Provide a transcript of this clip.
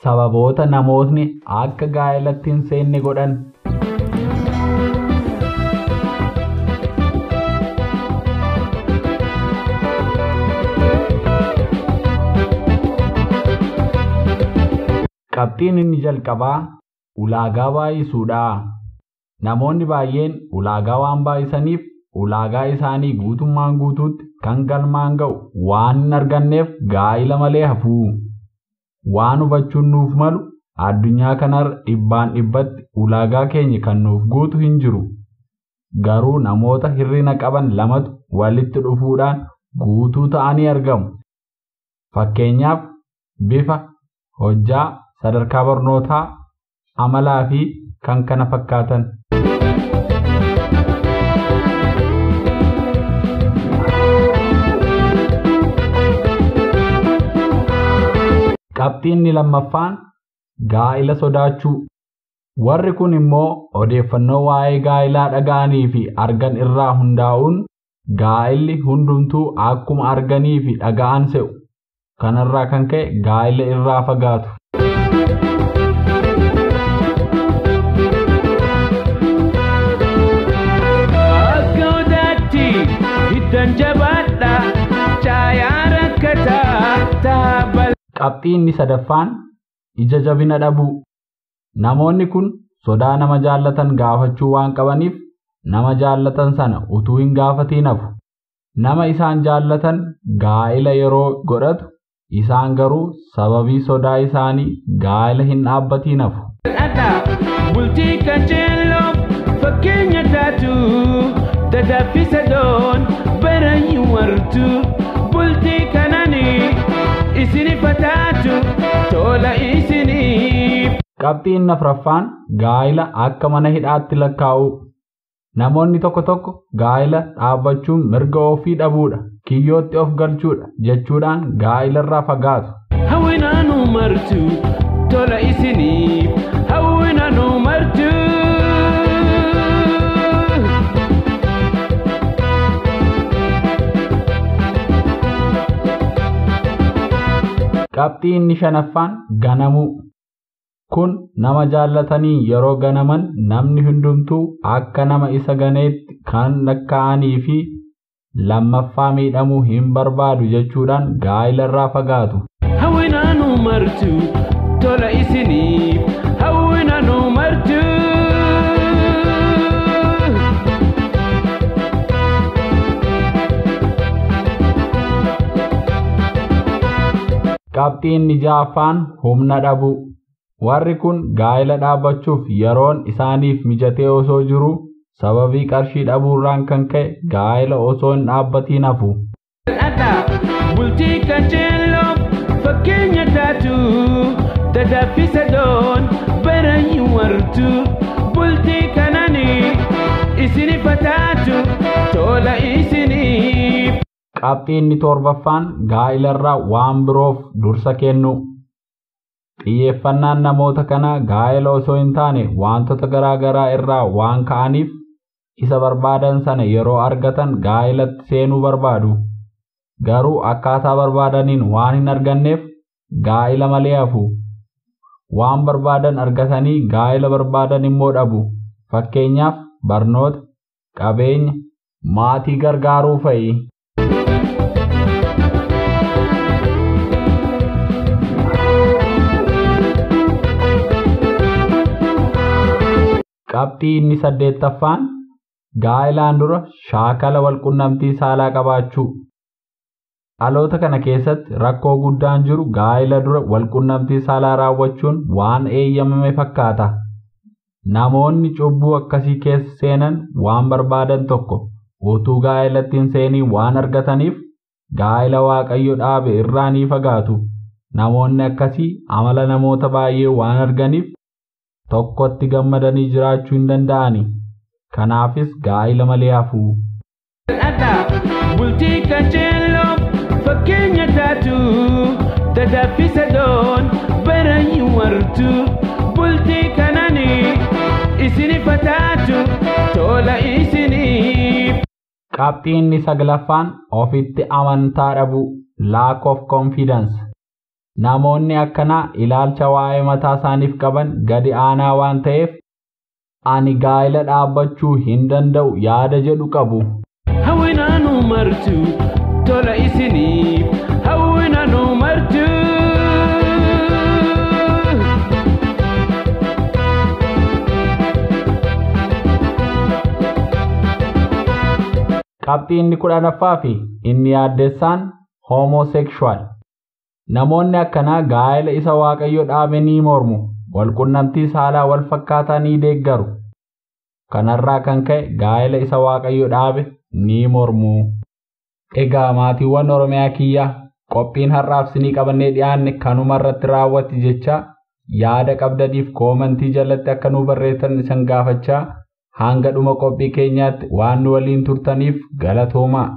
Sababoota namootni akka gaa'elatti hin seenne godhan. Qabxiin inni jalqabaa ulaagaa baay'isuudha. Namoonni baay'een ulaagaa waan baay'isaniif ulaagaa isaanii guutummaan guutuutti kan galmaan ga'u waan hin arganneef gaa'ila malee hafu. Waan hubachuun nuuf malu addunyaa kanarra dhibbaan dhibbatti ulaagaa keenya kan nuuf guutu hin jiru. Garuu namoota hirrina qaban lamatu walitti dhufuudhaan guutuu ta'anii argamu. Fakkeenyaaf bifa, hojjaa, sadarkaa barnootaa, amalaa fi kan kana fakkaatan. Qabxiin inni lammaffaan gaa'ila sodaachuu. Warri kun immoo odeeffannoo waa'ee gaa'ilaa dhaga'anii fi argan irraa hundaa'uun gaa'illi hundumtuu akkuma arganii fi dhaga'an se'u. Kanarraa kan ka'e gaa'ila irraa fagaatu. Akka odaatti hiddan jabaadha caayaa rakkataa taabala. Qabxiin inni sadaffaan ija jabina dhabuu. Namoonni kun sodaa nama jaallatan gaafachuu waan qabaniif nama jaallatan sana utuu hin gaafatiin hafu. Nama isaan jaallatan gaa'ila yeroo godhatu isaan garuu sababii sodaa isaanii gaa'ila hin dhaabbatiin hafu. Bultii qajeeloo fakkeenya taatu dadaffisa doon barayyuu wartu bultii kananii isini fataatu tola isiniif. Qabxiin afraffaan gaa'ila akka mana hidhaatti lakkaa'u. Namoonni tokko tokko gaa'ila dhaabbachuun mirga ofii dhabuudha, kiyyootti of galchuudha jechuudhaan gaa'ilarraa fagaatu. Hawwinaanu martu tola isiniif hawwinaanu martu. Qabxii inni shanaffaan ganamuu. Kun nama jaallatanii yeroo ganaman namni hundumtuu akka nama isa ganeetti kan lakkaa'anii fi lammaffaa miidhamuu hin barbaadu jechuudhaan gaa'ilarraa fagaatu. Hawwinaanu martu tola isiniif hawwinaanu martu. Qabxiin inni ja'affaan humna dhabuu. Warri kun gaa'ila dhaabbachuuf yeroon isaaniif mijatee osoo jiruu sababii qarshii dhabuurraan kan ka'e gaa'ila osoo hin dhaabbatiin hafu. Bultii qajeeloo fakkeenya taatu dadaffisa doon barayyuu wartu bultii kananii isini fataatu tola isiniif. Qabxiin inni torbaffaan gaa'ilarraa waan biroof dursa kennu. Xiyyeeffannaan namoota kanaa gaa'ela osoo hin taane wantoota garaa garaa irraa waan ka'aniif isa barbaadan sana yeroo argatan gaa'elatti seenuu barbaadu. Garuu akkaataa barbaadaniin waan hin arganneef gaa'ela malee hafu. Waan barbaadan argatanii gaa'ela barbaadan immoo dhabu. Fakkeenyaaf barnoota, qabeenya, maatii gargaaruu fa'i. Qabxii inni saddeettaffaan gaa'ilaan dura shaakala walqunnamtii saalaa qabaachuu. Dhaloota kana keessatti rakkoo guddaan jiru gaa'ila dura walqunnamtii saalaa raawwachuun waan eeyyamame fakkaata. Namoonni cubbuu akkasii keessa seenan waan barbaadan tokko utuu gaa'ilatti hin seeniin waan argataniif gaa'ila Waaqayyo dhaabe irraa ni fagaatu. Namoonni akkasii amala namoota baay'ee waan arganiif tokkotti gammadanii jiraachuu hin danda'ani. Kanaafis gaa'ila malee hafu. Bultii qajeeloo fakkeenya taatu Dadaffisa doon barayyuu wartu bultii kananii isiniif taatu tola isiniif. Qabxiin inni saglaffaan ofitti amantaa dhabuu, lack of confidence. Namoonni akkanaa ilaalcha waa'ee mataa isaaniif qaban gadi aanaa waan ta'eef ani gaa'ela dhaabbachuu hin danda'u yaada jedhu qabu. Hawwinaa nu martu tola isiniif hawwinaa nu martu. Qabxii inni 10ffaa fi inni yaaddessaan homosexual. Namoonni akkanaa gaa'ela isa Waaqayyo dhaabe ni mormu, walqunnamtii saalaa wal fakkaataa ni deeggaru. Kanarraa kan ka'e gaa'ela isa Waaqayyo dhaabe ni mormu. Egaa maatiiwwan Oromiyaa kiyyaa, qophiin har'aaf sinii qabannee dhiyaanne kanuma irratti raawwatti jecha yaada qabdaniif koomantii jalatti akka nu barreessan isin gaafachaa hanga dhuma qophii keenyaatti waan nu waliin turtaniif galatoomaa.